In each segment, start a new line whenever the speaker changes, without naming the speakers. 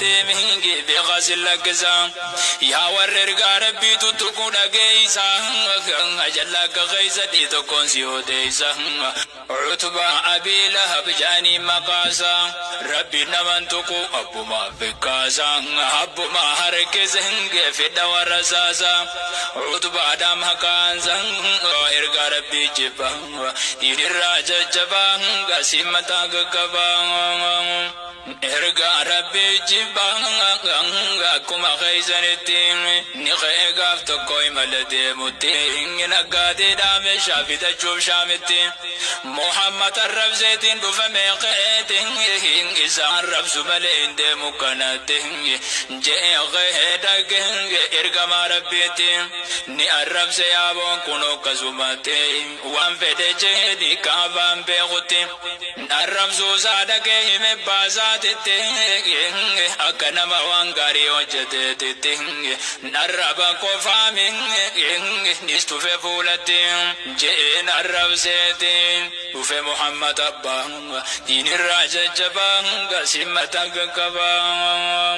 Deemi beekaa si lakkisa. Yaa warra ergaa Rabbii tuttuquu dhageessa, ajalla akka keeysadhi tokkoon si odeessa. Utbaa Abii Lahab jaanii maqaasa, Rabbiin naman tuqu abbumaa fikkaasa, abbumaa harkise fedha warra saasa. Utbaadha maqaansa, ergaa Rabbii jibba, diinirraa jajjaba, gasii mataa gaggaba. Ergaa Rabbii jibba akkuma keeysanitti ni ka'e gaaf tokko imala deemutti, naggaadeedha meeshaa fitachuuf Shaamitti. Muhammad arrabseetiin dhufame ka'eeti, isa arrabsu malee hin deemu kanatti je'e ka'ee dhaqe ergamaa Rabbiitti ni arrabse. Yaaboon kun akkasumatti waan fedhe jeeni kaafaan beekutti arrabsuu isaa dhaqee hime baasaatitti, akka nama waan gaarii hojjeteetitti arraba qofaami nis tufe fuulatti je'een arrabseeti dhufe. Muhammad abbaa diinirraa jajjabaa gasimata gaggabaa.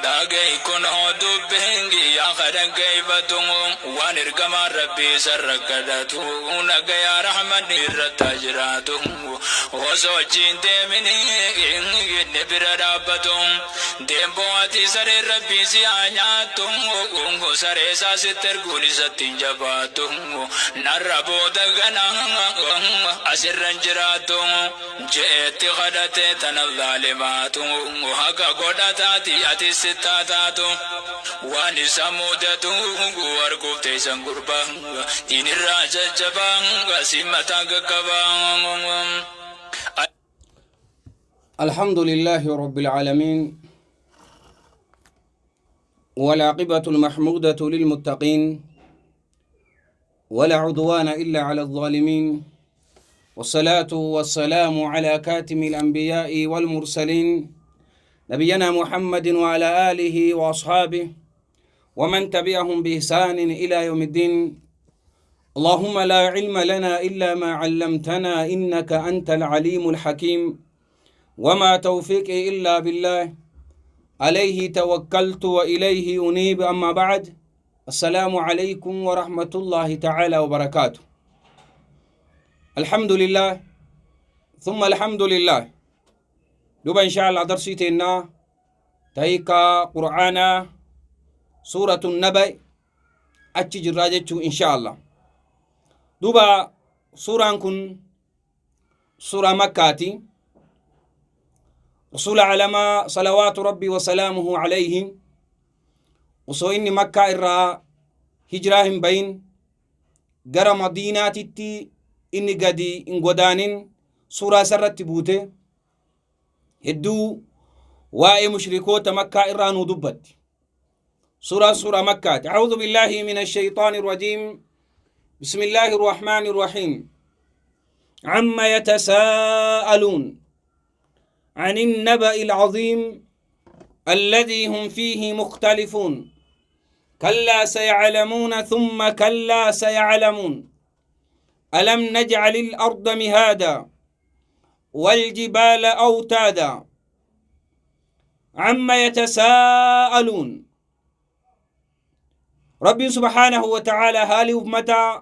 Dhaga'i kunoo dubbiin yaa kadhaggeeffatu, waan ergamaan Rabbii sarra kadhatu, nagayaa rahmanni irratti jiraatu. Osoo wajjin deemini inni bira dhaabbatu, deemboo ati saree Rabbii si haa nyaattu, saree isaa sitti erguun isatti hin jabaattu, narra booda gana asirra hin jiraattu je'eetti kadhate. Tana zaalimaatu haqa godhataati, ati sittaa taatu waan isa mudatu arguuf teessan. Gurbaa diinirraa jajjabaa gasimata gaggabaa.
الحمد لله رب العالمين، والعاقبة المحمودة للمتقين، ولا عدوان إلا على الظالمين، والصلاة والسلام على كاتم الأنبياء والمرسلين، نبينا محمد وعلى آله وأصحابه ومن تبعهم بإحسان إلى يوم الدين. اللهم لا علم لنا إلا ما علمتنا إنك أنت العليم الحكيم، وما توفيقي إلا بالله، عليه توكلت وإليه أنيب. أما بعد، السلام عليكم ورحمة الله تعالى وبركاته. الحمد لله ثم الحمد لله. دوبا إن شاء الله درسيتنا تهيكا قرآنا سورة النبأ achi jirraa jechuu إن شاء الله. دوبا suuraan kun suuraa Makkaati. Rasuula calamaa صلوات ربي وسلامه عليه osoo inni Makkaa irraa hijiraa hin bayin, gara Madiinaatitti inni gadi hin godaanin, suuraa isarratti buute. Hedduu waa'ee mushrikoota Makkaa irraa nuu dubbatti. Suuraan suuraa Makkaati. أعوذ بالله من الشيطان الرجيم، بسم الله الرحمن الرحيم. عم يتساءلون، عن النبأ العظيم الذي هم فيه مختلفون. كلا سيعلمون ثم كلا سيعلمون. ألم نجعل الأرض مهادا والجبال أوتادا. عم يتساءلون، ربي سبحانه وتعالى هالي متى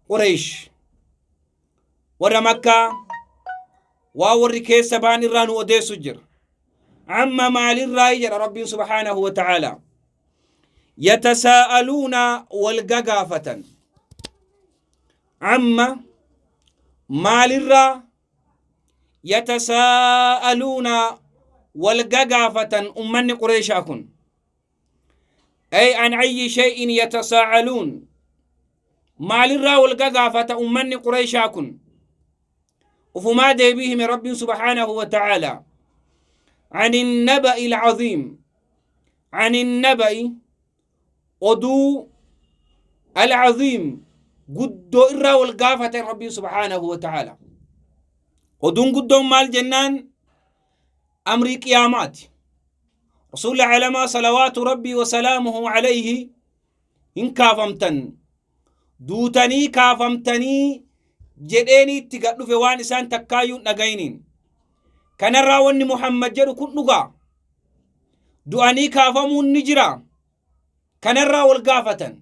قريش warra Makkaa waa warri keessa baan irraa nu odeessu jira. عم maalirraa jedha Rabbiin سبحانه وتعالى؟ يتساءلون wal gagaafatan. عم maalirraa يتساءلون wal gagaafatan ummanni Qureeshaa kun؟ أي عن أي شيء يتساءلون؟ maalirraa wal gagaafata ummanni Qureeshaa kun؟ ufumaa deebihime Rabbiin سبحانه وتعالى. عن النبأ العظيم، عن النبأ oduu، العظيم guddoo irraa wal gaafatan Rabbiin سبحانه وتعالى. Oduun guddoon maal jennaan, amrii qiyaamaati. Rasuulli calamaa صلوات ربي وسلامه عليه hin kaafamtan, duutanii kaafamtanii jedheeni itti gad dhufe, waan isaan takkaayyuun dhagayiniin. Kanarraa wanni Muhammad jedhu kun dhugaa. Du'anii kaafamuun ni jira. Kanarraa wal gaafatan.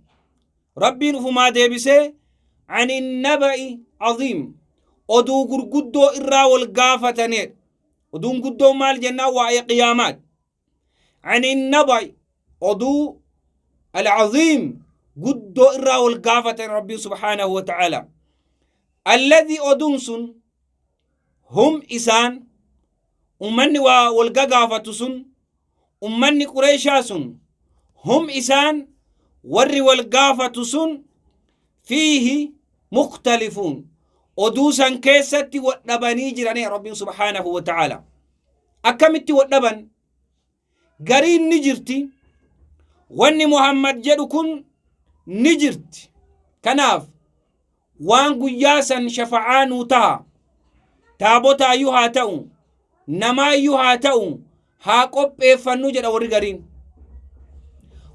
Rabbiin ufumaa deebisee ani naba'i aziim, oduu gurguddoo irraa wal gaafatanidha. Oduun guddoon maal jennaan? Waa'ee qiyaamaat. Ani naba'i, oduu alcaziim, guddoo irraa wal gaafatan Rabbiin subhaanahu wa ta'ala. Alladhi, oduun sun, hum, isaan, ummanni waa wal gagaafatu sun, ummanni Qureeshaa sun, hum, isaan, warri wal gaafatu sun, fiihi mukhtalifuun, oduu san keessatti wadhabanii jiranii. Rabbiin subhaanahu wa ta'ala akkamitti wadhaban? Gariin ni jirti, wanni Muhammad jedhu kun ni jirti, kanaaf waan guyyaa san shafa'aa nuu taha, taabotaayyuu haa ta'u, namaayyuu haa ta'u, haa qopheeffannu jedha warri gariin.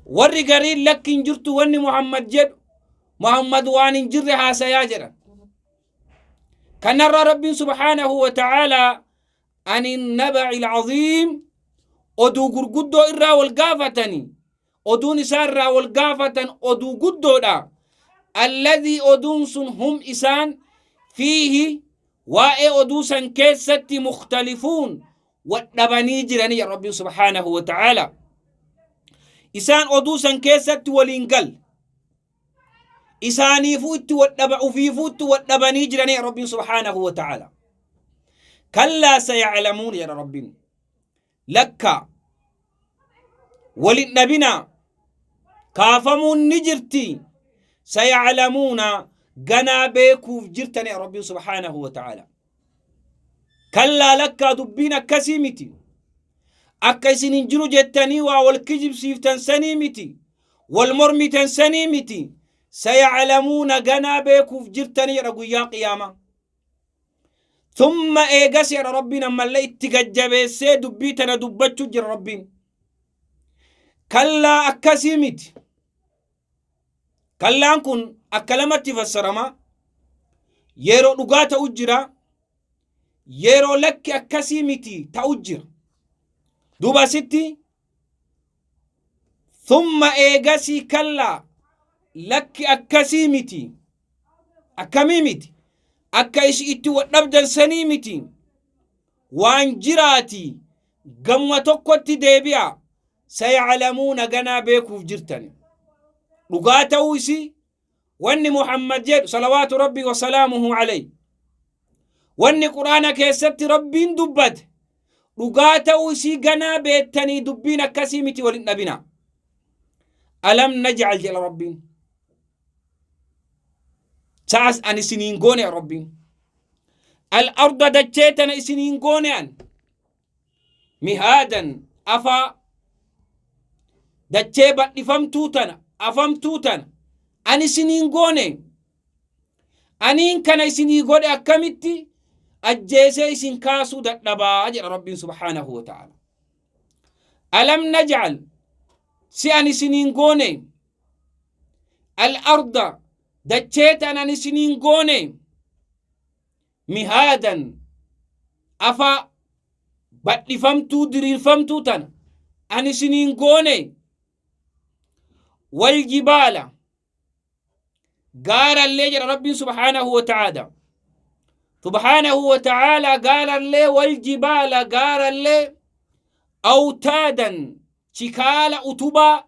Warri gariin lakki, hin jirtu wanni Muhammad jedhu, Muhammad waan hin jirre haasayaa jedha. Kanarraa Rabbiin subhaanahu wa ta'aalaa ani naba'i alcaziim, oduu gurguddoo irraa wal gaafatani. Oduun isaa irraa wal gaafatan oduu guddoodha. Alladhii, oduun sun, hum, isaan, fiihi, waa'ee oduu san keessatti, mukhtalifuun, wadhabanii jiranii. Rabbiin subhaanahu wa ta'aalaa isaan oduu san keessatti waliin gal isaaniifuu itti wadhaba, ufiifuu itti wadhabanii jiranii. Rabbiin subhaanahu wa ta'aalaa kallaa sayaclamuun jedha. Rabbiin lakka, walin dhabinaa, kaafamuun ni jirti. Sayaclamuuna, ganaa beekuuf jirtani. Rabbiin subhaanahu wa ta'aalaa kallaa, lakkaa, dubbiin akkasii miti, akka isin hin jiru jettanii waa wal kijibsiiftan sanii miti, wal mormitan sanii miti. Sayaclamuuna, ganaa beekuuf jirtani jedha, guyyaa qiyaama. Thumma, eegas jedha Rabbiin, ammallee itti gajjabeessee dubbii tana dubbachuu jira Rabbiin. Kallaa, akkasii miti. Kallaan kun akka lamatti fassarama. Yeroo dhugaa ta'u jira, yeroo lakki akkasii miti ta'u jira. Duuba asitti thumma, eegasii, kallaa, lakki, akkasii miti. Akkamii miti? Akka isi itti wadhabdan sanii miti, waan jiraati, gamuma tokkotti deebi'a. Sayaclamuuna, ganaa beekuuf jirtan dhugaa ta'uu isi. Wanni Muhammad jedhu salawaatu Rabbii wasalaamuhu alayh, wanni Quraana keessatti Rabbiin dubbate dhugaa ta'uu isii ganaa beettanii. Dubbiin akkasii miti, walin dhabina. Alam najcal jedha Rabbiin, sa'as an isiniin goone. Rabbiin al-arda, dachee tana isiniin goone an mihaadan, afaa dachee badhifamtuu tana, afamtuu tana an isiniin goone. Aniin kana isinii godhe, akkamitti ajjeesee isin kaasuu dadhabaa jedha Rabbiin subhaanahu wa ta'ala. Alam najcal, si an isiniin goone, al-arda, dachee tana an isiniin goone, mihaadan, afaa badhifamtuu diriirfamtuu tana an isiniin goone, waljibaala, gaarallee jedha Rabbiin subhaanahu wa ta'aala. Subhaanahu wa ta'aala gaarallee, waljibaala, gaarallee, awtaadan, chikaala utubaa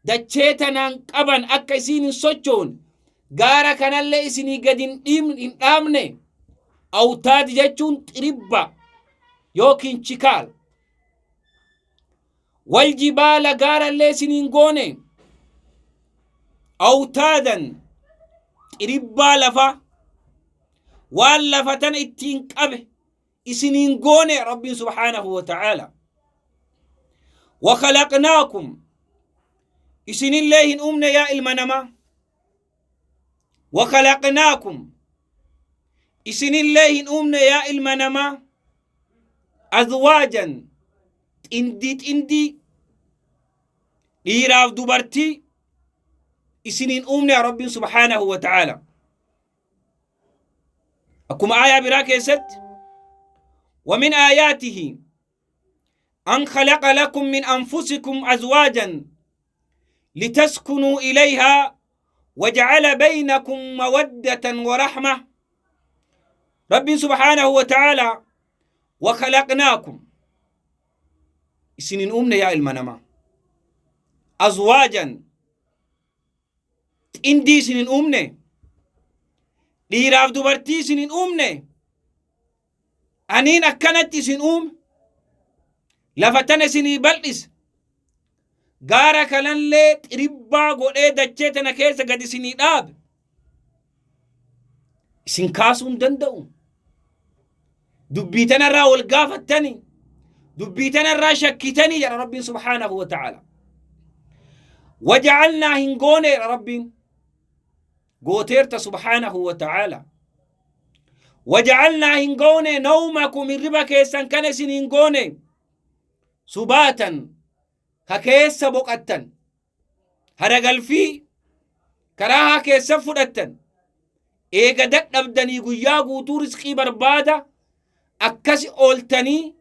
dachee tanaan qaban, akka isiin hin sochoon gaara kanallee isinii gad hin dhaabne. Awtaad jechuun xiribba yookiin chikaal. Waljibaala, gaarallee isiniin goone awtaadan, xiribbaa lafa waan lafa tana ittiin qabe isiniin goone. Rabbiin subhaanahu wa ta'aala wakhalaqnaakum, isinillee hin uumne yaa ilma namaa. Wakhalaqnaakum, isinillee hin uumne yaa ilma namaa, azwaajan, xindii xindii, dhiiraaf dubartii isiniin uumne. Rabbiin subhaanahu wa ta'aala akkuma aayaa biraa keessatti ومن آياته أن خلق لكم من أنفسكم أزواجا لتسكنوا إليها وجعل بينكم مودة ورحمة. رب سبحانه وتعالى وخلقناكم سنين أمنا يا المنما أزواجا إندي سنين أمنا dhiiraaf dubartii isin hin uumne aniin akkanatti isin uume lafa tana isinii bal'ise gaara kanallee xiribbaa godhee dachee tana keessa gad isinii dhaabe isin kaasuu hin danda'u. Dubbii tanarraa wal gaafattanii dubbii tanarraa shakkitanii jedha Rabbiin subhaanahu wa ta'ala. Waja'alnaa hin gooneedha Rabbiin gooteerta subhaanahu wa ta'ala. Waja'alnaa hin goone nawmakum hirriba keessan kana isin hin goone subaatan ka keessa boqattan haragalfii karaa haa keessa fudhattan eega dadhabdanii guyyaa guutuu risqii barbaada akkasi ooltanii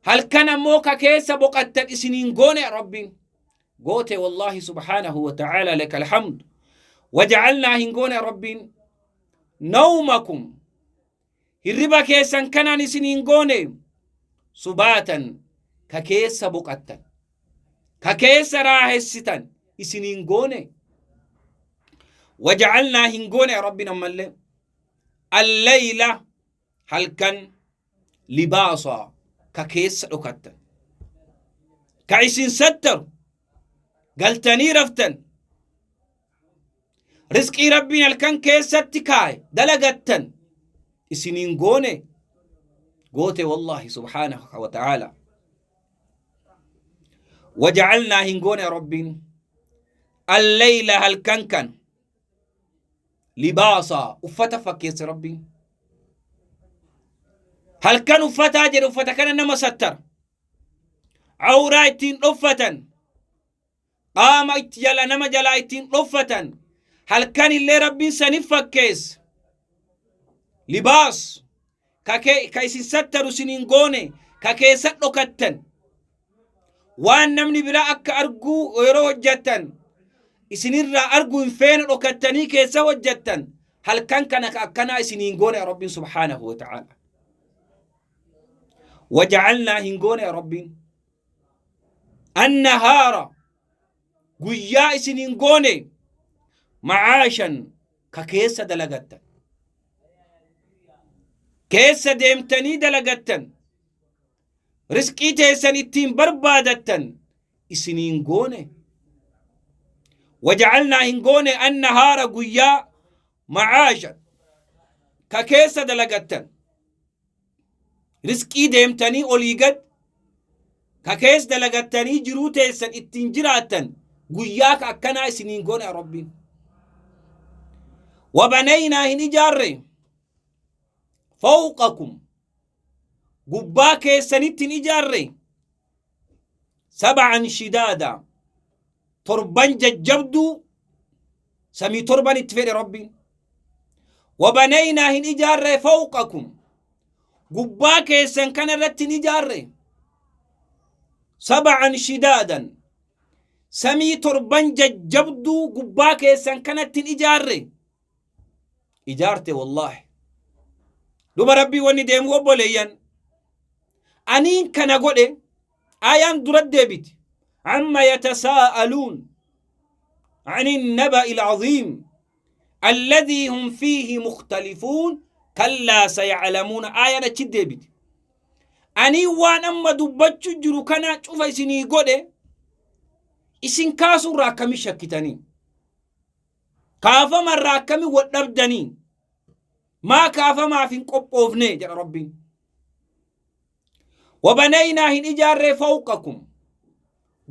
halkan ammoo ka keessa boqattan isiniin goone Rabbiin goote wallaahi subhaanahu wa ta'ala laka alhamdu. Waja'alnaa hin goone Rabbiin nawmakum hirriba keessan kanaan isiniin goone subaatan ka keessa boqattan ka keessa raahessitan isiniin goone. Waja'alnaa hin goone Rabbiin ammallee alleyla halkan libaasaa ka keessa dhokattan ka isin sattaru galtanii raftan risqii Rabbiin halkan keessatti kaaye dalagattan isiniin goone goote wallaahi subhaanahu wa ta'ala. Waja'alnaa hin goone Rabbiin alleyla halkan kan libaasaa uffata fakkeesse Rabbiin halkan uffataa jedhe uffata kana nama sattara awraa ittiin dhoffatan qaama itti jala nama jalaa ittiin dhoffatan halkan illee Rabbiin sanif fakkeesse libaas ka isin sattaru isiniin goone ka keessa dhokattan waan namni biraa akka arguu yeroo hojjettan isinirraa arguu hin feene dhokattanii keessa hojjettan halkan kana ka akkanaa isiniin goone Rabbiin subhaanahu wa ta'ala. Waja'alnaa hin goone Rabbiin annahaara guyyaa isiniin goone macaashan ka keessa dalagattan keessa deemtanii dalagattan risqii teessan ittiin barbaadattan isiniin goone. Waja'alnaa hin goone annahaara guyyaa macaashan ka keessa dalagattan risqii deemtanii olii gad ka keessa dalagattanii jiruu teessan ittiin jiraattan guyyaa ka akkanaa isiniin goone Rabbiin. Wabanaynaa hin ijaarre fawqakum gubbaa keessanitti hin ijaarre sab'an shidaada torban jajjabduu samii torban itti fedhe Rabbiin. Wabanaynaa hin ijaarre fawqakum gubbaa keessan kana irratti hin ijaarre sab'an shidaadan samii torban jajjabduu gubbaa keessan kanatti hin ijaarre ijaarte wallaahi. Duba Rabbii wanni deemu obboleeyyan aniin kana godhe ayaan dura deebiti amma yatasaa'aluun عن النبأ العظيم الذي هم فيه مختلفون كلا سيعلمون آية نتشد أني وان أما دبتشو جرو كنا شوف إسني قده إسن كاسو راكمي شكتني كافا من راكمي ودبدني ما كافا ما فين قبوفني جل ربي. وبنينا هن إجارة فوقكم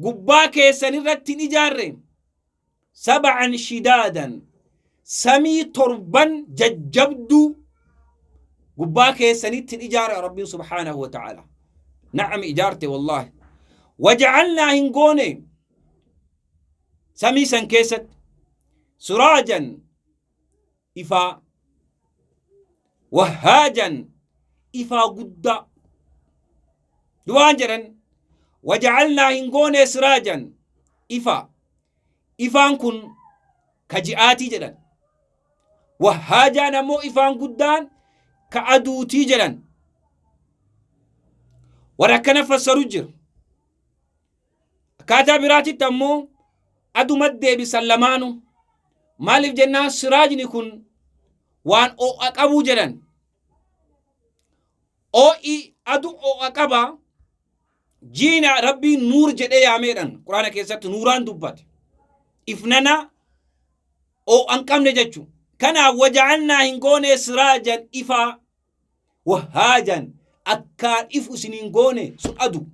قبا كيسن رتن إجارة سبعا شدادا سمي تربا ججبدو قبا كيسن إجارة ربي سبحانه وتعالى. نعم إجارتي والله. وجعلنا هنقوني سمي سنكيست سراجا إفا وهاجا إفا قد Duwaan jedhan wajacalnaa hin goone siraajan ifa. Ifaan kun ka ji'aatii jedhan. Wahaajaan ammoo ifaan guddaan ka aduutii jedhan. Warra akkana fassaru jira. Akkaataa biraatitti ammoo adumatti deebisan lamaanu. Maaliif jennaan siraajni kun waan ho'a qabuu jedhan. Ho'i adu ho'a qaba. Jiina Rabbiin nuur jedhee yaameedhan Quraana keessatti nuuraan dubbate. Ifnana ho'a hin qabne jechuudha. Kanaaf waja'alnaa hin goone siraajan ifaa wahaajan akkaan ifu isin hin goone sun adu.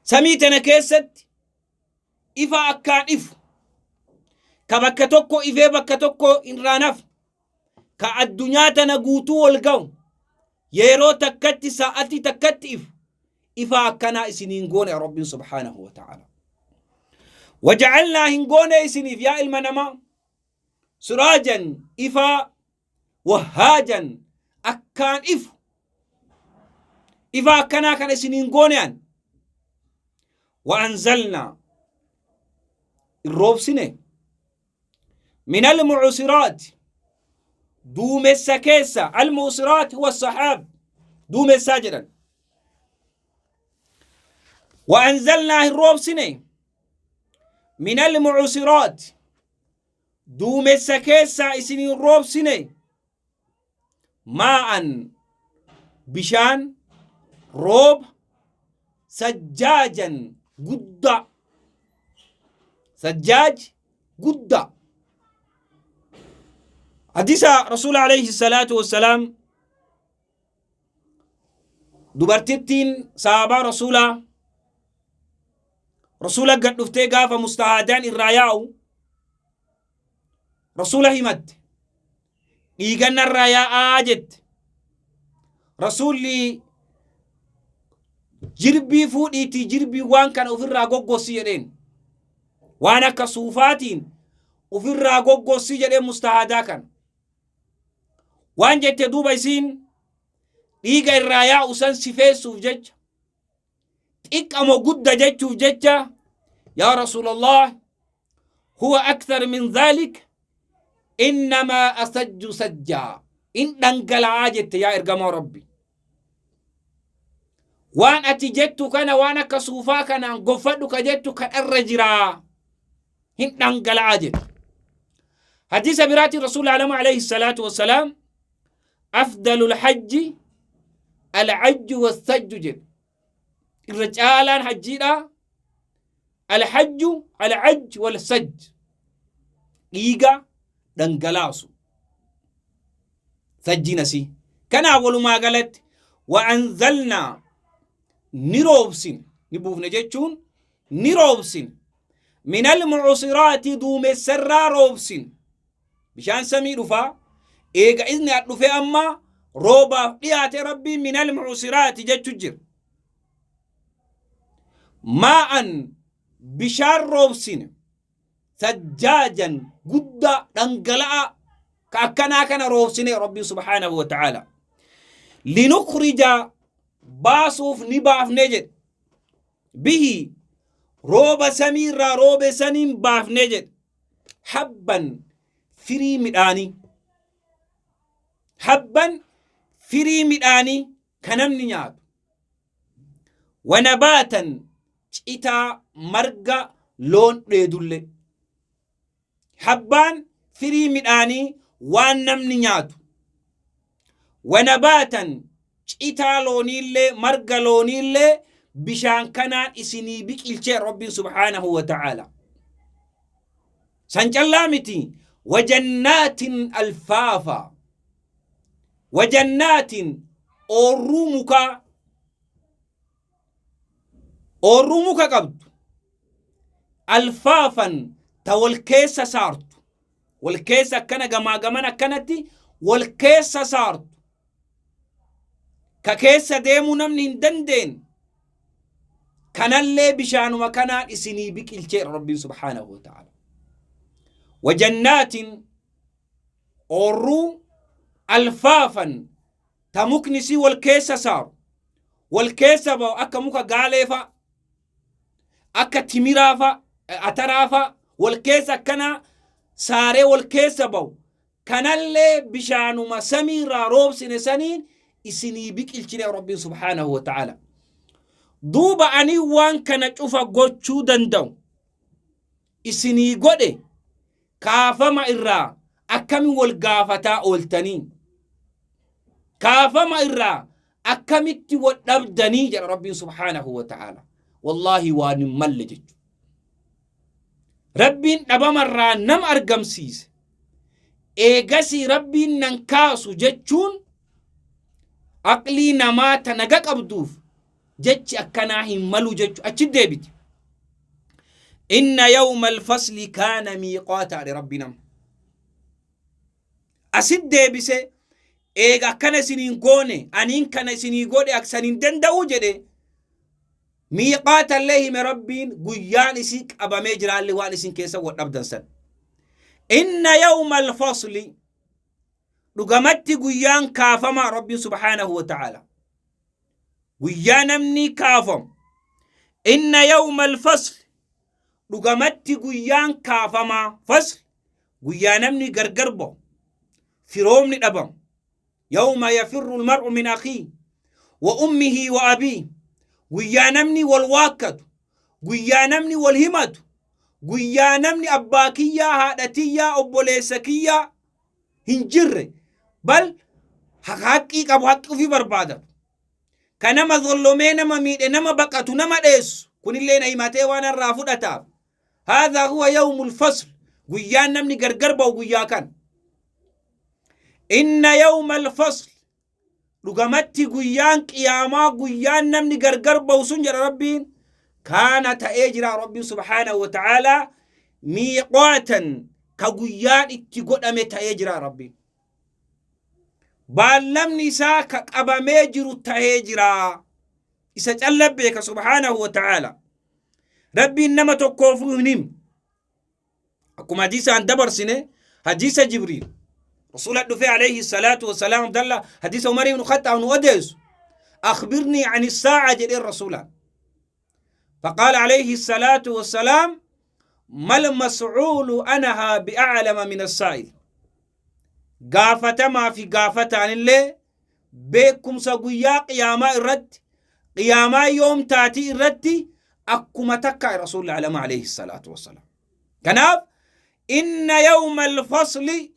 Samii tana keessatti ifa akkaan ifu ka bakka tokko ifee bakka tokko irraa nafu ka addunyaa tana guutuu wal ga'u yeroo takkatti sa'atii takkatti ifu ifa akkanaa isiniin goone Rabbiin subhaanahu wa ta'ala. Waja'alnaa hin goone isiniif yaa ilma namaa siraajan ifaa wahaajan akkaan ifu ifa akkanaa kana isiniin goone an. وأنزلنا الروبسنة من المعصرات دوم السكيسة. المعصرات هو السحاب دوم الساجدا. وأنزلنا الروبسنة من المعصرات دوم السكيسة إسنين الروبسنة ماء بشان روب سجاجا قد سجاج قد. حديث رسول عليه الصلاة والسلام دبرتين صحابة رسولا رسولا قد دفتي قافة مستعادان الراياو رسولا همت إيغن الرايا آجد رسولي jirbii fuudhiitii jirbii waan kana ofirraa goggossi jedheen waan akka suufaatiin ofirraa goggossi jedheen mustahaadaa kana waan jette duuba isiin dhiiga irraa yaa'u san sifeessuuf jecha xiqqamo gudda jechuuf jecha yaa rasuulallah huwa akthar min dhalik innamaa asajju sajjaa in dhangala'aa jette yaa ergamaa rabbi. Waan ati jettu kana waan akka suufaa kanaan goffadhu ka jettu kan irra jiraa hin dhangala'aa jettu. Hadiisa biraatiin rasuula alamu alayhi salaatu wassalaam afdalu lhajji alcajju wassajju jedhu. Irra caalaan hajjiidha alhajju alcajj walsajj dhiiga dhangalaasu sajjiin asii. Kanaaf walumaa galatti وأنزلنا نروبسين نبوفنا جتشون نروبسين من المعصرات دوم السرا روبسين بشان سمي رفا إيغا إذن أدفع أما روبا فيات ربي من المعصرات جتشجر ماء بشار روبسين سجاجا قد دنقلاء كأكنا كان روبسين ربي سبحانه وتعالى لنخرج baasuuf ni baafne jedhe bihi rooba samiirraa roobe saniin baafne jedhe habban firii midhaanii habban firii midhaanii ka namni nyaatu wanabaatan citaa marga loon dheedulle habbaan firii midhaanii waan namni nyaatu wanabaatan citaa looniillee marga looniillee bishaan kanaan isinii biqilchee rabbiin subhaanahu wa ta'aala. San callaa miti wajannaatin alfaafa wajannaatin oorruu mukaa oorruu muka qabdu alfaafan ta wal keessa saartu wal keessa akkana gamaa gaman akkanatti wal keessa saartu ka keessa deemuu namni hin dandeenye kanallee bishaanuma kanaan isinii biqilchee rabbiin subhaanahu wa ta'ala. Wajannaatin oorruu alfaafan ta mukni isii wal keessa saaru Wal keessa ba'u akka muka gaaleefa, akka timiraafa, ataraafa wal keessa akkana saaree wal keessa ba'u kanallee bishaanuma samiirraa roobsine saniin isinii biqilchine Rabbiin subhaanahu wa ta'ala. Duuba ani waan kana cufa gochuu danda'u isinii godhe, kaafama irraa akkami wal gaafataa ooltanii, kaafama irraa akkamitti wal dhabdanii jedha Rabbiin subhaanahu wa ta'ala. Wallaahi waan hin malle jechu. Rabbiin dhabamarraa nama argamsiise, eegasii Rabbiin nan kaasu jechuun aqlii namaa ta naga qabduuf jechi akkanaa hin malu jechu achi deebiti. Inna yawma alfasli kaana miiqaata jedhe Rabbi. Nama asit deebise, eega akkana isiniin goone, aniin kana isinii godhe aksan hin danda'u jedhe. Miiqaata illee hime Rabbiin, guyyaan isii qabamee jiraallee waan isin keessa wal dhabdan san. Inna yawma alfasli, dhugamatti guyyaan kaafama Rabbiin subhaanahu wa ta'ala guyyaa namni kaafamu. Inna yawma alfasli, dhugamatti guyyaan kaafamaa, fasl guyyaa namni gargar ba'u, firoomni dhabamu. Yawma yafirru almar'u min akhiihi wa ummihi wa abiihi, guyyaa namni wal waakkatu, guyyaa namni wal himatu, guyyaa namni abbaa kiyyaa, haadha tiyyaa, obboleessa kiyyaa hin jirre, bal haqqii qabu haqqi ofii barbaadatu, ka nama zollomee nama miidhe nama baqatu, nama dheessu, kunillee na himatee waan irraa fudhataaf. Haadhaa huwa yawmul fasl, guyyaan namni gargar ba'u guyyaa kan. Inna yawmal fasl, dhugamatti guyyaan qiyaamaa, guyyaan namni gargar ba'u sun jedha Rabbiin, kaana ta'ee jira Rabbiin subhaanahu wa ta'aalaa miiqaatan, ka guyyaan itti godhame ta'ee jira Rabbiin. Baallamni isaa ka qabamee jiru ta'ee jira. Isa calla beeka subhaanahu wa ta'aala. Rabbiin nama tokkoofuu hin himne. Akkuma hadiisaan dabarsine, hadiisa Jibriil rasuula dhufe alayhi salaatu wasalaam, Abdallah, hadiisa Umar ibn Khattaab nu odeessu, "Akhbirnii ani saa'a" jedheen rasuulaan. فقال عليه الصلاة والسلام: ما المسؤول عنها بأعلم من السائل. Gaafatamaa fi gaafataan illee beekumsa guyyaa qiyaamaa irratti, qiyaamaa yoom taatii irratti akkuma takka rasuulli alama alayhi salaatu wassalaam. Kanaaf inna yawma alfasli,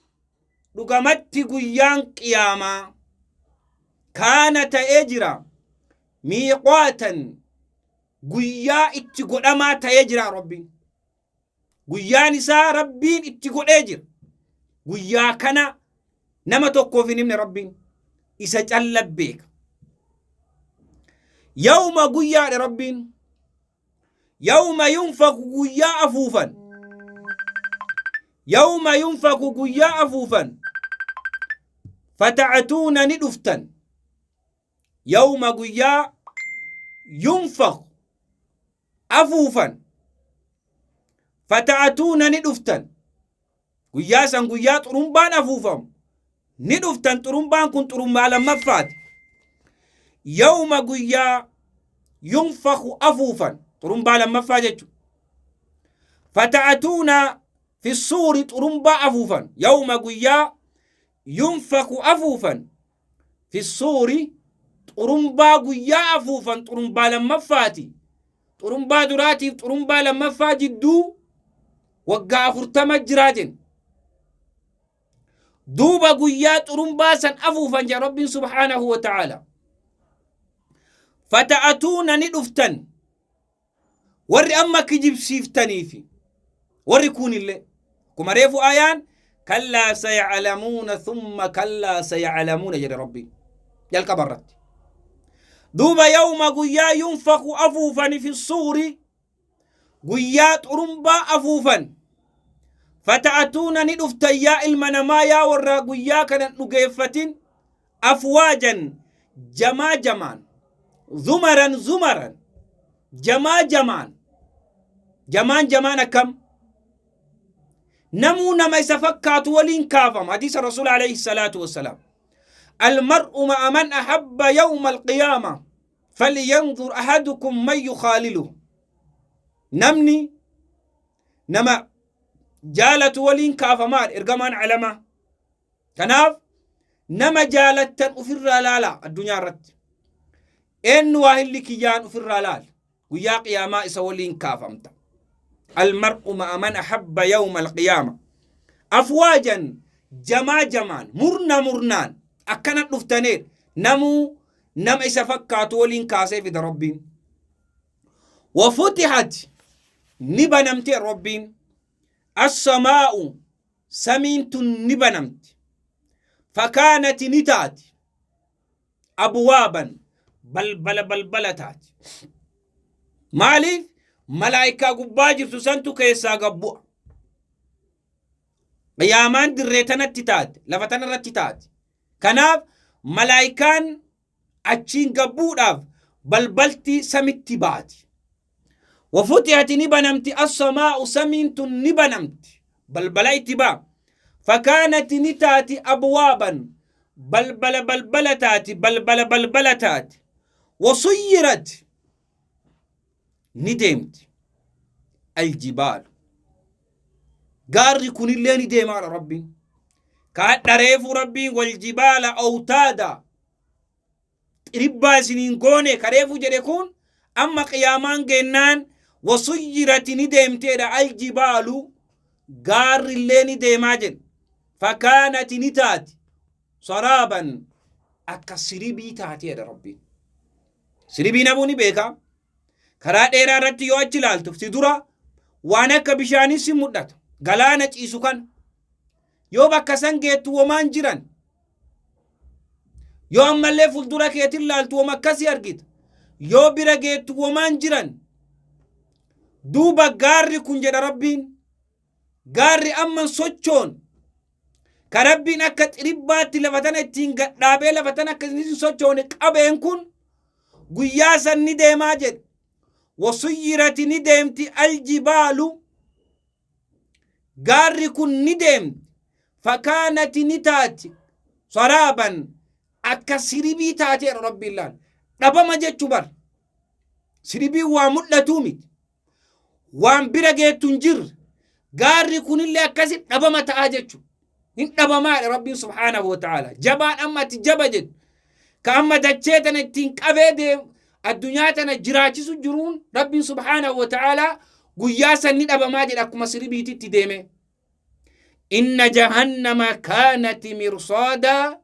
dhugamatti guyyaan qiyaamaa, kaana ta'ee jira miiqaatan, guyyaa itti godhamaa ta'ee jira Rabbiin. Guyyaan isaa Rabbiin itti godhee jira. Guyyaa kana nama tokkoof hin himne Rabbiin, isa calla beeka. Yawma, guyyaadha Rabbiin, yawma yunfaku, guyyaa afuufan. Yawma yunfaku, guyyaa afuufan. Fata'atuuna, ni dhuftan. Yawma, guyyaa, yunfaku, afuufan, fata'atuuna, ni dhuftan. Guyyaa san, guyyaa xurumbaan afuufamu ni dhuftan. Xurumbaan kun xurumbaa lammaffaati. Yawma, guyyaa, yunfaku, afuufan, xurumbaa lammaffaa jechu. Fata'atuuna fi suuri, xurumbaa afuufan. Yawma, guyyaa, yunfaku, afuufan, fi suuri, xurumbaa guyyaa afuufan, xurumbaa lammaffaati. Xurumbaa duraatiif xurumbaa lammaffaa jidduu waggaa 40 jiraa jenna. Duuba guyyaa xurumbaa san afuufan jedha Rabbiin subhaanahu wa ta'aala. Fata'atuuna, ni dhuftan. Warri amma kijibsiiftaniifi warri kuunillee akkuma reefu ayaan kallaa sayaclamuuna thumma kallaa sayaclamuuna jedhe Rabbiin jalqaba irratti. Duuba yawma, guyyaa, yunfaku, afuufani, fi suuri, guyyaa xurumbaa afuufan, fata'atuuna, ni dhuftan yaa ilma namaa, yaa warra guyyaa kanan dhugeeffatin, afwaajan, jamaa jamaan, zumaran zumaran, jamaa jamaan, jamaan jamaan. Akkam namuu nama isa fakkaatu waliin kaafama. Hadiisa rasuula alayhi salaatu wassalaam, المرء مع من أحب يوم القيامة. Falyanzur ahadukum man yukhaaliluhu. Namni nama jaalatu waliin kaafamaadha ergamaan alamaa. Kanaaf nama jaalattan ofirraa laala addunyaa irratti. Eenyu waa hilli kiyyaan ofirraa laala. Guyyaa qiyaamaa isa waliin kaafamta. Almar'u ma'a man ahabba yawma alqiyaama. Afwaajan jamaa jamaan murna murnaan akkana dhuftaneedha. Namuu nama isa fakkaatu waliin kaasee fida Rabbiin. Wafutihat ni banamte Rabbiin. Assamaa'u samiin tun ni banamti. Fakaanati ni taati. Abwaaban balbala balbala taati. Maaliif malaayikaa gubbaa jirtu santu keessaa gabbu'a. Qiyaamaan dirree tanatti taate, lafa tanarratti taate. Kanaaf malaayikaan achiin gabbuudhaaf balbalti samitti baati. Wafutihati ni banamti assamaa'u samiin tun ni banamti. Balbala itti ba'a. Fakaanati ni taati abwaaban balbala balbala taati balbala balbala taati. Wasuyyirat ni deemti. Aljibaalu. Gaarri kunillee ni deemaadha Rabbiin. Kaadha reefu Rabbiin waljibaala awtaada. Xiribbaa isiniin goone kareefu jedhe kun amma qiyaamaan geennaan wasuyyirati ni deemteedha aljibaalu gaarrillee ni deemaa jedhe. Fakaanati ni taati saraaban akka siribii taateedha Rabbiin. Siribii namuu ni beeka. Karaa dheeraa irratti yoo achi ilaaltu si dura waan akka bishaanii si mul'ata. Galaana ciisu kana. Yoo bakka san geettu womaan jiran. Yoo ammallee fuuldura keetiin ilaaltu woma akkasii argita. Yoo bira geettu womaan jiran. Duuba gaarri kun jedha Rabbiin. Gaarri amman sochoon. Ka Rabbiin akka xiribbaatti lafa tana ittiin gadhaabee lafa tana akka inni hin sochoone qabeen kun guyyaa san ni deemaa jedhe. Wasuyyirati ni deemti aljibaalu. Gaarri kun ni deemti. Fakaanati ni taati. Saraaban akka siribii taateera Rabbiin laal. Dhabama jechuu bar. Siribiin waa mul'atuu miti. Waan bira geettu hin jirre. Gaarri kunillee akkasi dhabama ta'aa jechuudha. Hin dhabamaadha Rabbiin subhaanahu wa ta'ala. Jabaan amma ati jaba jettu. Ka amma dachee tana ittiin qabee deemu addunyaa tana jiraachisu jiruun Rabbiin subhaanahu wa ta'ala guyyaa san ni dhabamaa jedha akkuma siribiititti deeme. Inna jahannama kaanati mirsaada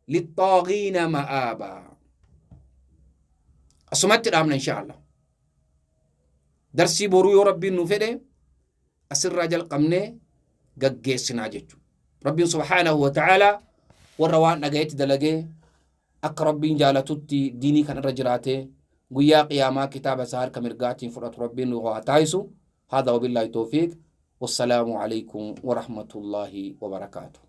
lixxaagiina ma'aabaa. Asumatti dhaabna insha Allah. Darsii boruu yoo Rabbiin nu fedhe asirraa jalqabnee gaggeessinaa jechuudha. Rabbiin subhaanahu wa ta'ala warra waan dhagayetti dalagee akka Rabbiin jaalatutti diinii kan irra jiraatee guyyaa qiyaamaa kitaaba isaa harka mirgaatiin fudhatu Rabbiin nu haa taasisu. Haadha wabillaahi tawfiiq. Wassalaamu alaikum wa rahmatullaahi wa barakaatuh.